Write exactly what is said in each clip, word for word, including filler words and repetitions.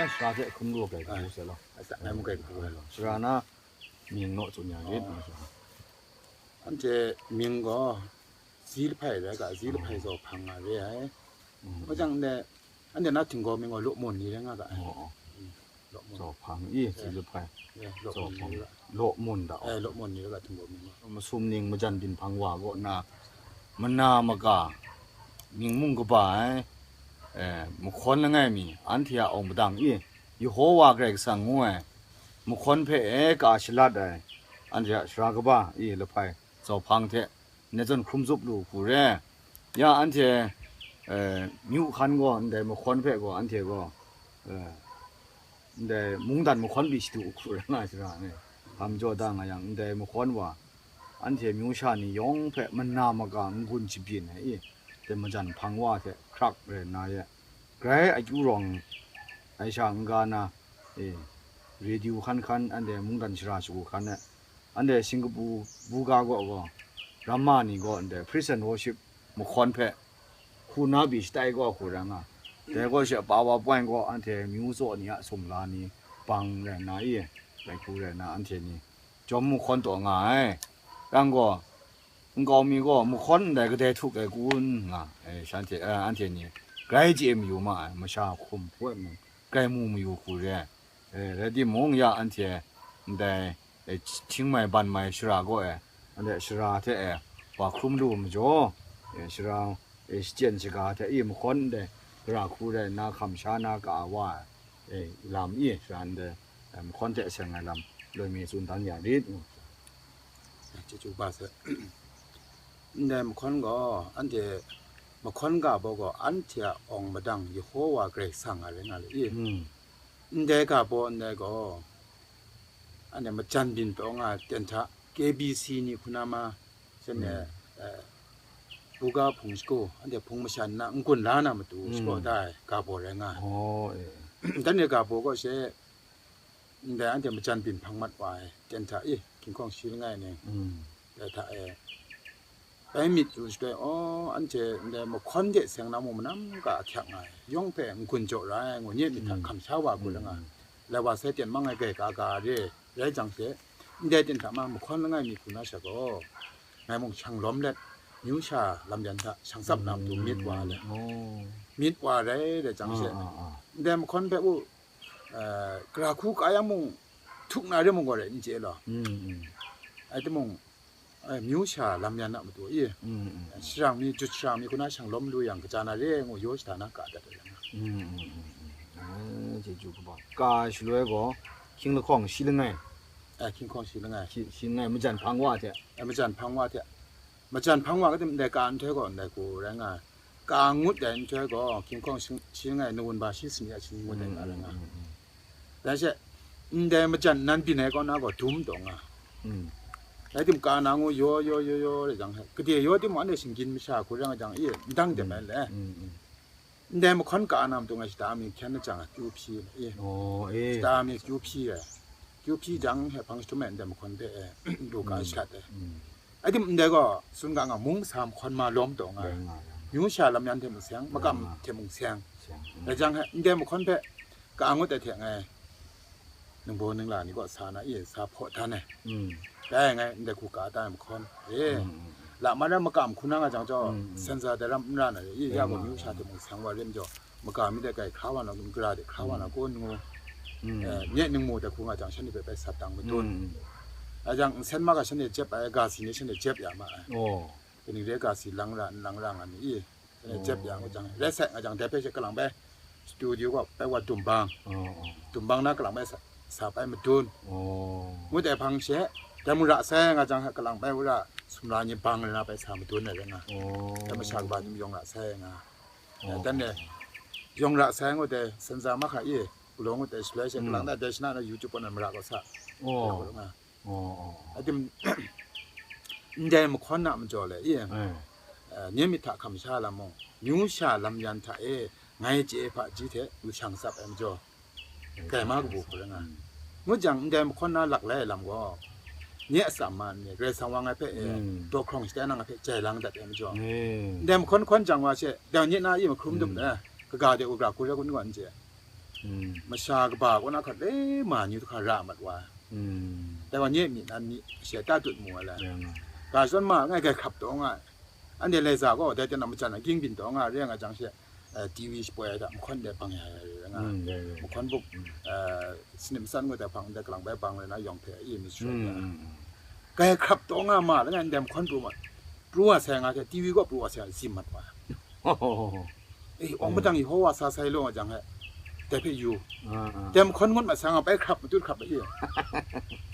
Sara hte hkrum lu ai kabu se law. Asak ngai mung kai kabu ai law. Sara na mying naw tsun ya rit, nga sara. Anhte mying gaw Zi Lahpai rai ga, Zi Lahpai Zaw Hpang nga re ai. Mm. Majaw anhte, anhte na htinggaw mying gaw Law Mun ni rai nga ga ai. Oh, oh. Mm. Law Mun. Zaw Hpang i, Zi Lahpai. Eh, Law Zaw Mun Hpang ni ra. Law Mun da, oh. Eh, Law Mun ni rai ga htinggaw mying gaw. Masum ning majan byin hpang wa kaw na, mana maga, mying mung kaba ai, eh, mahkawn langai mi, anhte a awng padang i, Yehowa Karai Kasang ngu ai, mahkawn hpe e ka shalat ai, anhte a sara kaba i, Lahpai Zaw Hpang hte, ndai zawn hkrum zup lu hku re. Ya anhte, eh, myu hkan gaw, ndai mahkawn hpe gaw, anhte gaw, eh, ndai mungdan mahkawn pyi shadu hku rai nga ai sara ni, hpa majaw da nga yang, ndai mahkawn wa, anhte myu sha ni yawng hpe mana maga n-gun shabyin ai i, dai majan hpang wa hte hkrak rai nna ye, grai akyu rawng ai sha n-ga na, e, radio hkan hkan, anhte mungdan shara shagu hkan e, anhte Singkapu buga gaw gaw, ramma ni gaw ndai praise and worship mahkawn hpe hku na pyi shatai gaw hku rai nga. Dai gaw she PowerPoint gaw anhte myu tsaw ni a sumla ni bang rai nna i, dai hku rai nna anhte ni jawm mahkawn taw nga ai. Yang gaw, nkau mi gaw mahkawn ndai kadai htuk ai kun nga ai, shanhte, eh, anhte ni grai chye mayu ma ai, masha hkum hpoi mung, grai mu mayu hku re ai. Eh, rai timung, ya anhte ndai, eh, htingmai banmai shara gaw e, anhte shara hte e, wa hkrum lu majaw, eh, shara, eh, shachyen shaga hte i mahkawn ndai gara hku rai nna hkam sha na ka wa ai, eh, lam i shara ndai, eh, mahkawn hte seng ai lam loi mi tsun dan ya rit. Chyeju kaba sai. Ndai mahkawn gaw, anhte mahkawn ga baw gaw, anhte a awng madang Yehowa Karai Kasang a rai nga le i. Mm. Ndai ga baw ndai gaw, anhte majan byin taw nga ai ten hta, K B C ni hku na ma, shanhte, eh, buga hpung shagu, anhte hpung masha nna n-gun la na matu, mm, shapraw da ai ga baw rai nga ai. Oh, eh. Dan e ga baw gaw she, ndai anhte majan byin hpang mat wa ai ten hta i, hkinghkawng shi langai ning, mm, dai hta e, bai myit yu shagai, aw, anhte ndai mahkawn de seng na mung manam ga ahkyak nga ai, yawng hpe n-gun jaw ra ai ngu, nye myit hta, mm, hkam sha wa hku rai nga ai. Mm. Lai wa sai ten mang ai grai ga ga re, rai jang she, ndai ten hta ma mahkawn langai mi hku na sha gaw, ngai mung shang lawm let, myu sha lam yan hta shang tsap na matu myit wa let, oh, myit wa rai, rai jang she, ah, ah, ah, ndai mahkawn hpe u, eh, gara hku ka yang mung, htuk na re mung gaw rai n chye law. Mm, mm. Rai timung, eh, myu sha lam yan a matu i, mm, mm, mm, sharang mi, jut sharang mi hku na shang lawm lu yang, kaja na re ngu yaw shada na ka dat ai. Mm, mm, mm, mm. Eh, chyeju kaba. Ka shaloi gaw, hkying lahkawng shi langai. Eh, hkying lahkawng shi langai. Shi, shi langai, majan hpang wa hte. Eh, majan hpang wa hte. Majan hpang wa kadim ndai ka nhtoi gaw ndai hku rai nga ai. Ka ngut ai nhtoi gaw, hkying lahkawng shi, shi langai, nawun ba shi sani a shi ngut ai nga rai nga ai. Mm, mm, mm, mm. Dai she, ndai majan nan byin ai kaw na gaw dum taw nga. Mm. Rai tim ka na ngu yaw, yaw, yaw, yaw, rai jang, gade yaw timung, anhte shinggyim masha hku rai nga jang, i, ndang dem ai le. Mm, mm. Ndai mahkawn ka na matu ngai shada mi hkyen na jang, kyu hpyi, i. Oh, eh. Shada mi kyu hpyi ai. Kyu hpyi jang, he hpang jahtum e ndai mahkawn hpe, e, lu ka, mm, shat ai. Mm. Rai tim ndai gaw, tsun ga nga, mung sa mahkawn ma lawm taw nga ai. Lawm nga ai. Myu sha lam yan hte mung seng, makam, lawm nga, hte mung seng. Seng, mm. Rai jang he, ndai mahkawn hpe, ka ngut ai hte ngai, ningbaw ningla ni kaw sa na i, sa hpaw dan ai. Mm. Dai ngai ndai hku ka da ai mahkawn. E, mm, mm, mm, la ma rai makam hku na nga jang jaw, mm, mm, sanza dai ram n ra na i, ya gaw, mm, myu sha hte mung seng wa rim jaw, maga mi dai kai hkra wa na, gara de hkra wa na, mm, kun ngu. Mm. Eh, nye ningmu dai hku nga jang, shanhte hpe bai sat dang madun. Mm, mm. Rai jang, nsen ma ga shanhte jep ai, ga si ni shanhte jep ya ma ai. Oh. Kaning re ga si lang ra, n lang ra nga ni i. Jep yang, jep yang, rai sai nga jang, dai hpe she kalang bai studio gaw bai wa dum bang. Oh, oh. Dum bang na kalang bai sa, sa bai madun. Oh. Ngut ai hpang she, dai mung ra sai nga jang, kalang bai wora sumla ni bang na bai sa madun ai rai nga. Oh. Dai masha kaba ni yawng ra sai nga. Oh. Dan e, yawng ra sai ngut ai, sanza mahka i, galaw ngut ai, shaloi she, mm, kalang dai, dai shana na YouTube kaw na mara gaw sa. Oh. Dai gaw nga. Oh, oh, oh. Adim, ndai mahkawn a majaw le, i, eh, eh, nye myit hta hkam sha lam mung, myu sha lam yan hta e, ngai chye hpaji hte lu shang tsap ai majaw, eh, kai ma kabu hku rai nga. Mm. Ngut jang, ndai mahkawn na lak lai ai lam gaw, nye atsam ma ni, Karai Kasang wa ngai hpe, eh, mm, daw hkrawng shatai na ngai hpe jai lang dat ai majaw. Mm. Ndai mahkawn hkawn jang wa she, dang nye na i mahkrum dum, mm, le, kaga de u gra hku rai kun gaw n chye. Mm. Masha kaba kaw na hkat le ma ni hta hkra ra mat wa. Mm. Dai wa nye myi nan ni she ta tut mu ai la. Ya nga. Ga zawn ma ngai gai hkrap taw nga. Anhte Laiza gaw dai ten a majan a gingbin taw nga, re nga jang she, eh, T V shapoi ai hta, mahkawn de bang ya ya re nga. Mm, ya, ya. Mahkawn bup, Mm. eh, sinim san ngut ai hpang de kalang bai bang re na yawng hpe, i mi shoi Mm, ya. Mm, mm. Gai hkrap taw nga ma langai, ndai mahkawn pru mat, pru wa sai nga hte, T V gaw pru wa sai nga, zim mat wa. Oh. Eh, awng Mm. madang i hkaw wa sa sai law nga jang he, dai hpe yu. Ah, ah. Dai mahkawn ngut mat sa nga, bai hkrap, matut hkrap ai.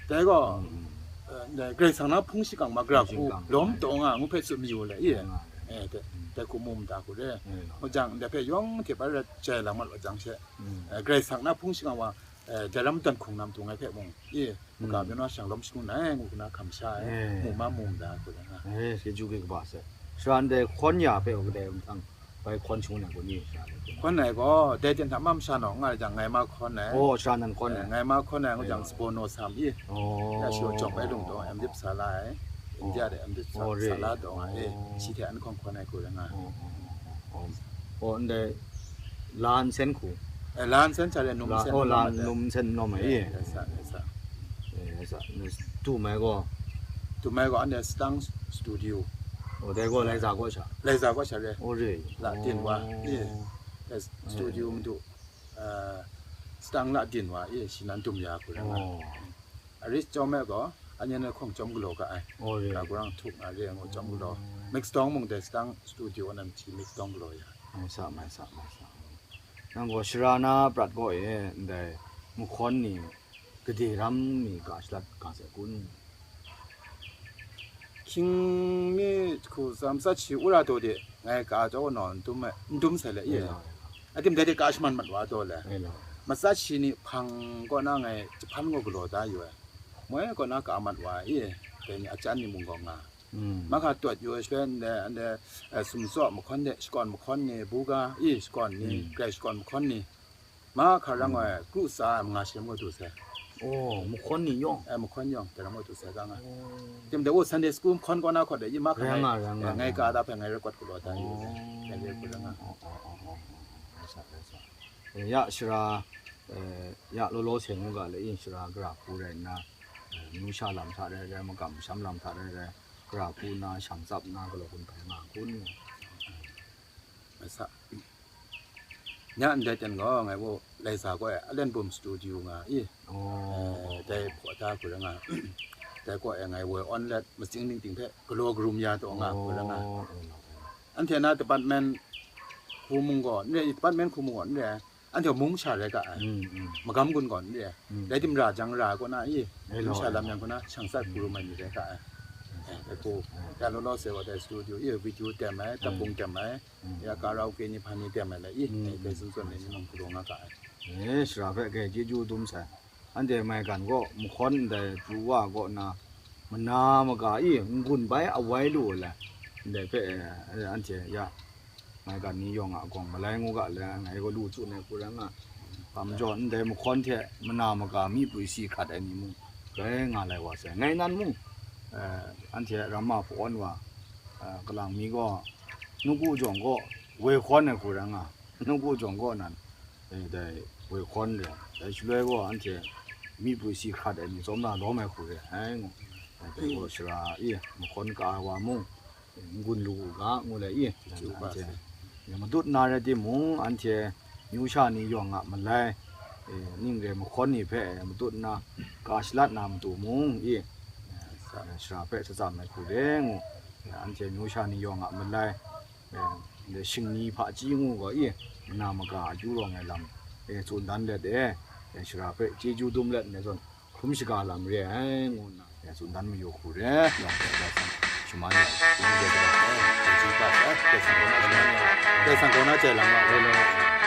Dai gaw, Mm, mm. eh, ndai Karai Kasang na hpung shingkang ma, gara Hpung hku shingkang. lawm taw nga, ngu hpe tsun mayu le, i. Mm. Eh, dai, Mm. dai hku mu mada hku re. Mm. Ngu jang, dai hpe yawng hte bai rai jai lang mat wa jang she, Mm. eh, Karai Kasang na hpung shingkang wa, eh, dai lam dan hkung na matu ngai hpe mung, i. Maga Mm. pyaw na shang lawm shangun ai, ngu na hkam sha ai, Eh. mu ma mu mada hku re nga. Eh, si ju ge kaba se. Sara ndai hkawn ya hpe kadai mahtang bai hkawn shangun ai gaw ni sara ndai hkawn? Hkawn ai gaw, dai ten hta mam sha naw nga ai jang, ngai ma hkawn ai. Oh, sara nan hkawn Eh, ai. ngai ma hkawn ai, ngu jang Eh. Sabono Sam i. Oh. Ya shi gaw jawm ai lung taw, M Div sa la ai. Oh. India de M Div sa, Oh, re. sa la taw nga e. Oh. Shi hte an hkawn hkawn ai hku re nga. Oh, oh, oh, oh. Oh, ndai la nsen hku. Eh, la nsen sha re, num La, nsen oh, la lawm ai. num nsen lawm ai, Eh, eh. ya sa, ya sa. Eh, ya sa. Tu mai gaw? Tu mai gaw, anhte Stang Studio. Oh, dai gaw Laiza gaw sha? Laiza gaw sha re. Oh, re. La tin wa. Oh. Eh, eh, studio Eh. madu, eh, Stang la din wa, eh, shi nan dum ya hku re nga. Oh. Aris chyawm e gaw, anyan e hkawng chyawm galaw ga ai. Oh, re. Ga kurang htuk nga re ngu chyawm galaw. Oh. Mix dawng mung dai Stang Studio nan hti mix dawng galaw ya. Mai sa, mai sa, mai sa. Nang gaw sara na prat gaw e, ndai mahkawn ni, gade ram mi ka shalat ga sai kun? Hkying mi hku tsa, matsat shi wora taw de, ngai ka jaw naw n dum ai, n dum sai le, i. Atim dai de ka shaman mat wa taw le. Matsat shi ni hpang kaw na ngai jahpan gaw galaw da yu ai. Moi kaw na ka mat wa, i. Dai ni a chyan ni mung gaw nga. Mm. Mahka tawt yu ai shaloi, ndai, ndai, eh, sumtsaw mahkawn de, shakawn mahkawn ni, buga, i, shakawn ni, Mm. grai shakawn mahkawn ni, mahka rang Mm. ai, kru tsa ai manga shi lam gaw du sai. Oh, mahkawn ni yawng? Eh, mahkawn yawng, dai lam gaw du sai ga nga. Oh. Tim de, oh, Sunday school mahkawn kaw na hkawt de, i mahka Rai ngai, nga, rai nga, eh, ngai rai ka nga. da hpe ngai rai kawt galaw da yu. Oh. Ngai rai kawt galaw nga. Oh, oh, oh, oh, oh. Rai sa, rai sa. Eh, ya, sara, eh, ya, law law se ngu ga le, i, sara gara hku rai nna, eh, amyu sha lam hta rai rai, magam masham lam hta rai rai, gara hku nna, shang tsap nna, galaw gun hpai nga hkun. Mai sa. Nya ndai ten gaw, ngai gaw Laiza gaw e, Alen Bum Studio nga i. Oh. Eh, dai hpaw da hku rai nga. Dai gaw e, ngai woi awn let, matsing ningting hpe galaw karum ya taw nga hku rai nga. Oh, oh, oh. Anhte na department hku mung gaw n re, department hku mung gaw n re, anhte mung masha rai ga ai. Mm, mm. Magam gun gaw n re. Mm. Rai tim, ra jang ra kaw na i, Eh, mung masha law, lam eh. yang kaw na, shang tsat hku rum ai ni rai ga ai. Eh, dai hku, ya law law se wa dai studio i, video tem ai, Mm. tapung tem ai, Mm. ya karaoke ni hpa ni tem ai le i, Mm, eh, dai mm. zun zawn ni mung galaw nga ga ai. Eh, sara hpe grai chyeju dum sai. Anhte maigan gaw mahkawn ndai pru wa kaw na, mana maga i n-gun bai awai lu ai le, ndai hpe, eh, anhte ya maigan ni yawng a gawng malai ngu ga le, ngai gaw lu tsun ai hku rai nga. Hpa majaw, ndai mahkawn hte mana maga myi pwi si hkrat ai ni mung, grai nga lai wa sai. Ngai nan mung, eh, anhte ramma hpawn wa, eh, kalang mi gaw, nawku jawng gaw woi hkawn ai hku rai nga. Nawku jawng gaw nan, eh, dai woi hkawn re, dai shaloi gaw anhte myi pwi si hkrat ai ni tsawm na lawm ai hku re ai ngu. Dai gaw sara i, mahkawn ka ai wa mung, n-gun lu u ga, ngu le i, Chyu anhte, ba sai. ya, matut na rai timung, anhte amyu sha ni yawng a malai, eh, ning re mahkawn ni hpe, eh, matut na ka shalat na matu mung i, eh, sara hpe shatsam ai hku re ngu, eh, anhte amyu sha ni yawng a malai, eh, ndai shingni hpaji ngu gaw i, mana maga akyu rawng ai lam, eh, tsun dan let e, eh, sara hpe chyeju dum let ndai zawn, hkrum shaga lam re ai, ngu nna, eh, tsun dan mayu hku re, yawng hpe Karai Kasang shaman ai, Karai Kasang kaw na jai lam nga ai.